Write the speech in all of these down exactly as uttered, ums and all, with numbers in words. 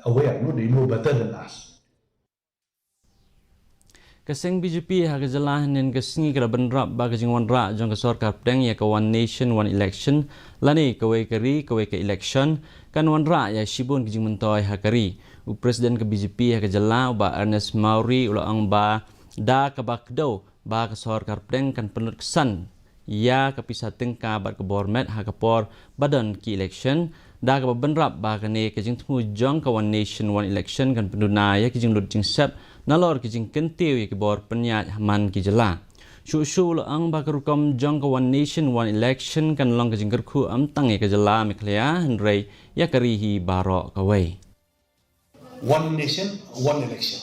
aware, no, they know better than us. Ka seng B J P ha ka jylla hynnin ka sngi ka la bynrap ba ka jingwanrah jong ka sorkar pdeng ïa ka One Nation One Election, lane kawei ka ri kawei ka election, kan wanrah ïa shibun ka jingmyntoi ha ka ri. U President ka B J P ha ka jylla, u Bah Ernest Mawrie, u la ong ba da kaba kdew ba ka sorkar pdeng kan pynlut ksan ïa ka pisa tyngka bad ka bor met ha ka por ba don ki election, da kaba bynrap ba kane ka jingthmu jong ka One Nation One Election kan pynduna ïa ki jinglut jingsep nalor ki jingkyntiew ïa ki bor pynïaid ha man ki jylla. Shuh shuh u la ong ba ka rukom jong ka One Nation One Election kan long ka jingkyrkhu ym tang ïa ka jylla Meghalaya hynrei ïa ka ri hi baroh kawei. One nation, one election.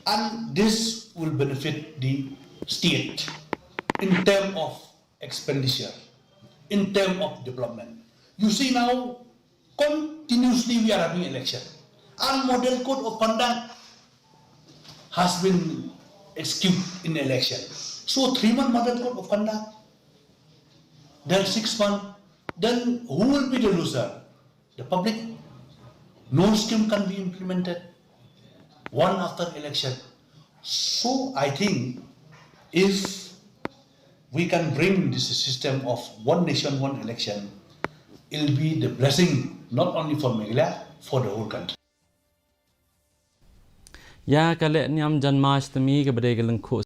And this will benefit the state in term of expenditure, in term of development. You see now, continuously we are having election. And model code of conduct has been executed in election. So three month model code of conduct, then six month, then who will be the loser? The public. No scheme can be implemented one after election. So I think if we can bring this system of one nation, one election, it'll be the blessing not only for Meghalaya, for the whole country. Ïa ka lehniam Janmashtami kaba dei ka lyngkhuh